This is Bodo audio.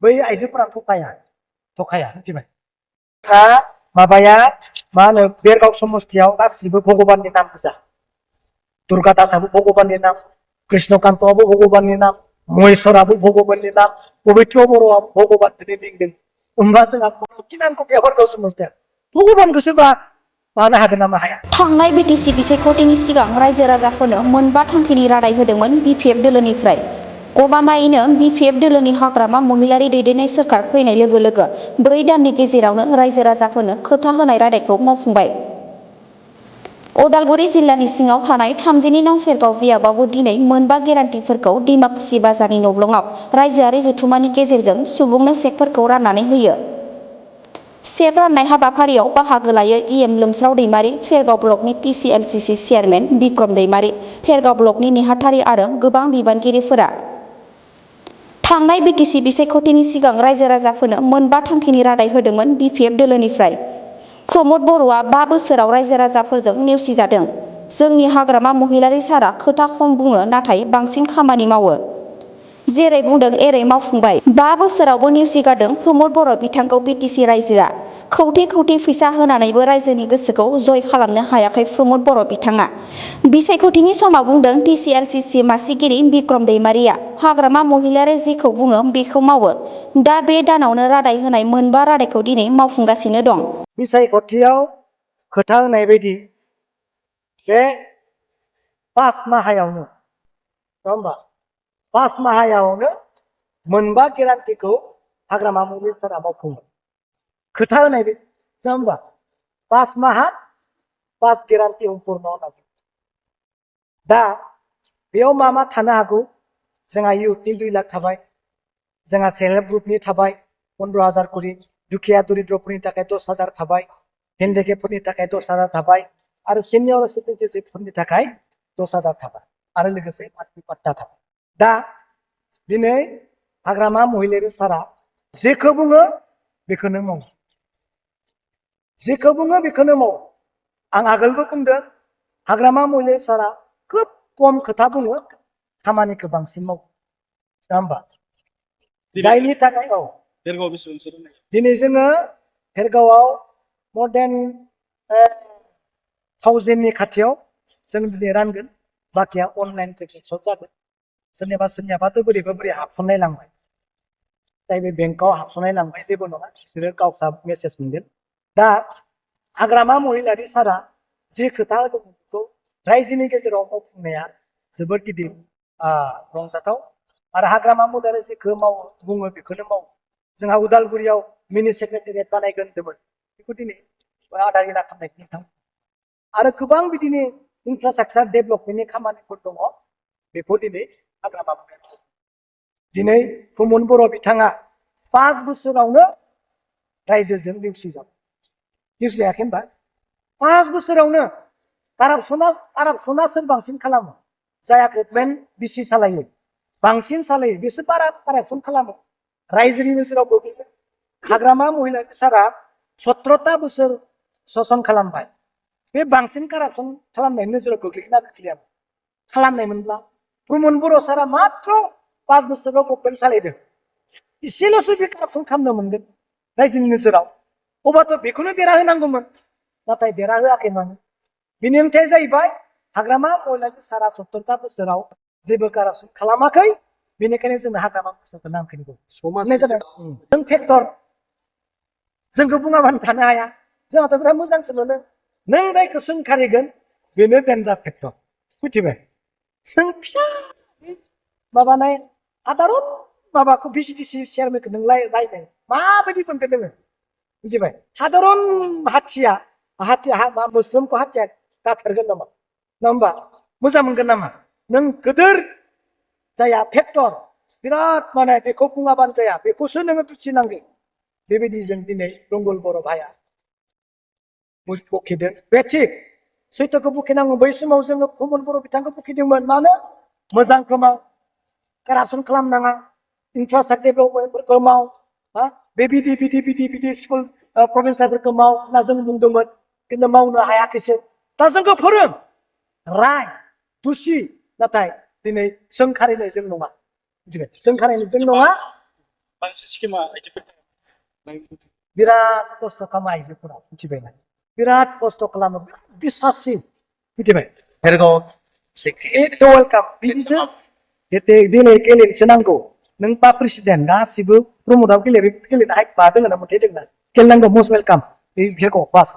बै आइजोफोरा थखाया मिथिबाय माबाया मा होनो बेरगाव समस्थियाव गासिबो भगबाननि नाम गोजा दुर्गा दासाबो भगबाननि नाम कृष्णकान्तआबो भगबाननि नाम महेश्वराबो भगबाननि नाम पबित्र बर'आ भगबान दिनै लिंदों होमबा जोंहा कि नामखौ गैया बेरगाव समस्थिया भगबानखौसो मानो हागोन नामा हाया थांनाय बिटिसि बिसायख'थिनि सिगां रायजो राजाफोरनो मोनबा थांखिनि रादाय होदोंमोन बिपिएफ दोलोनिफ्राय गमामायैनो बिपिएफ दोलोनि हाग्रामा महिलारि दैदेननाय सोरखार फैनाय लोगो लोगो 4 दाननि गेजेरावनो रायजो राजाफोरनो खोथा होनाय रादायखौ मावफुंबाय। उदालगुरि जिल्लानि सिङाव थानाय 30 नं फेरगाव बियाबावबो दिनै मोनबा गेरान्टिफोरखौ डिमाकुसि बाजारनि नब्लङाव रायजोआरि जथुमानि गेजेरजों सुबुंनो चेकफोरखौ राननानै होयो। चेक राननाय हाबाफारियाव बाहागो लायो इएम लोमस्राव दैमारि फेरगाव ब्लकनि टिसिएलसिसि चेयारमेन बिक्रम दैमारि फेरगाव ब्लकनि नेहाथारि आरो गोबां बिबानगिरिफोरा। थांनाय बिटिसि बिसायख'थिनि सिगां रायजो राजाफोरनो मोनबा थांखिनि रादाय होदोंमोन बिपिएफ दोलोनिफ्राय प्रमद बर'आ 5 बोसोराव रायजो राजाफोरजों नेवसिजादों। जोंनि हाग्रामा महिलारि सारा खोथा खम बुङो नाथाय बांसिन खामानि मावो। जेरै बुंदों एरै मावफुंबाय। 5 बोसोरावबो नेवसिगारदों प्रमद बर' बिथांखौ बिटिसि रायजोआ खौथि फैसा होनानैबो रायजोनि गोसोखौ जय खालामनो हायाखै प्रमद बर' बिथाङा। बिसायख'थिनि समाव बुंदों टिसिएलसिसि मासिगिरि बिक्रम दैमारिया हाग्रामा महिलारि जेखौ बुङो बेखौ मावो। दा बे दानावनो रादाय होनाय मोनबा रादायखौ दिनै मावफुंगासिनो दं। बिसायख'थियाव खोथा होनाय बायदि बे 5 माहायावनो नङा होमबा 5 माहायावनो मोनबा गेरान्टिखौ हाग्रामा महिलारि सारा मावफुङो खोथा होनाय बायदि नङा होमबा 5 माहा 5 गेरान्टि सम्पूर्ण होनांगौ। दा बेयाव मा थानो हागौ जोंहा इउथनि 2 लाख थाबाय जोंहा सेल्फ हेल्प ग्रुपनि थाबाय 15,000 करि दुखिया दरिद्रफोरनि थाखाय 10,000 थाबाय हेन्डिकेपफोरनि थाखाय 10,000 थाबाय आरो सिनियर सिटिजेनफोरनि थाखाय 10,000 थाबाय आरो लोगोसे मातृ पाट्टा थाबाय। दा दिनै हाग्रामा महिलारि सारा जेखौ बुङो बेखौनो मावो जेखौ बुङो बेखौनो मावो। आं आगोलबो बुंदों हाग्रामा महिलारि सारा खोब खम खोथा बुङो खामानिखौ बांसिन मावो नङा होमबा जायनि थाखाय दिनै जोङो भेरगावआव more than 1000नि खाथियाव जों दिनै रानगोन बाखिया अनलाइन ट्रेन्जेकसन जागोन सोरनियाबाथ' बोरै हाबसननाय लांबाय जाय बे बेंकआव हाबसननाय लांबाय जेबो नङा बिसोरो गावसा मेसेज मोनगोन। दा हाग्रामा महिलारि सारा जे खोथा होदों बेखौ रायजोनि गेजेराव मावफुंनाया जोबोद गिदिर रंजाथाव आरो हाग्रामा महिलारि जेखौ मावो बुङो बेखौनो मावो। जोंहा उदालगुरियाव मिनि सेक्रेटारियेट बानायगोन होनदोंमोन बेखौ दिनै आदा गिला खालामनायखौ नोंथां आरो गोबां बिदिनो इनफ्रास्ट्राक्चार डेभेलपमेन्टनि खामानिफोर दङ बेखौ दिनै हाग्रामा महिलारि दिनै प्रमद बर' बिथाङा 5 बोसोरावनो रायजोजों नेवसिजायाखै होनबा 5 बोसोरावनो कारापसना सोर बांसिन खालामो जाया गभर्नमेन्ट बिसि सालायो बांसिन सालायो बिसोर बारा कारापसन खालामो रायजोनि नोजोराव गोग्लैयो। हाग्रामा महिलारि सारा 17टा बोसोर शासन खालामबाय बे बांसिन कारापसन खालामनायनि नोजोराव गोग्लैगोना गोग्लैयामोन खालामनायमोनब्ला प्रमद बर' सारा मात्र 5 बोसोराव गभर्नमेन्ट सालायदों इसेल'सो बे कारापसन खालामनो मोनगोन रायजोनि नोजोराव अबाथ' बेखौनो देरा होनांगौमोन नाथाय देरा होआखै मानो बिनि ओंथिया जाहैबाय हाग्रामा महिलारि सारा 17टा बोसोराव जेबो कारापसन खालामाखै बेनिखायनो जोंनो हाग्रामा मोसौखौ नांफैनांगौ जों फेक्टर जोंखौ बुङाबानो थानो हाया जोंहाथ' बिराद मोजांसो मोनो नों जायखौ सोंखारिगोन बेनो डेन्जार फेक्टर मिथिबाय जों फिसा माबानाय साधारन माबाखौ भिसिडिसि चेयारमेनखौ नों रायनाय माबायदि मोनगोन नोङो मिथिबाय साधारन मोस्रोमखौ हाथिया गाथारगोन नामा नङा होमबा मोजां मोनगोन नामा नों गोदोर जाया फेक्टर बिराद माने बेखौ बुङाबानो जाया बेखौसो नोङो दुसिनांगौ बेबायदि जों दिनै रंगल बर' भाइया बखिदों बे थिग सैथोखौ बुखिनांगौ बै समाव जोङो प्रमद बर' बिथांखौ बुखिदोंमोन मानो मोजांखौ माव कारापसन खालामनाङा इनफ्रास्ट्राक्चार डेभेलपमेन्टफोरखौ माव बे बिदि स्कुल प्रफेसारफोरखौ माव होनना जों बुंदोंमोन खिन्थु मावनो हायाखैसो दा जोंखौ फोरों राय दुसि नाथाय दिनै सोंखारिनाय जों नङा सोंखारिनाय जों नङा बांसिन स्किमा आइजोफोर बिराद खस्थ' खालामो आइजोफोरा मिथिबायना बिराद खस्थ' खालामो बिराद बिसासि मिथिबाय भेरगाव एकदम वेलकाम बिदिसो दिनै गेलेनोसो नांगौ नों बा प्रेसिडेन्ट गासिबो प्रमदाव गेलेनो हाइट मा दङ ना मोनथाय दङ ना गेलेनांगौ मस्ट वेलकाम बे भेरगाव बास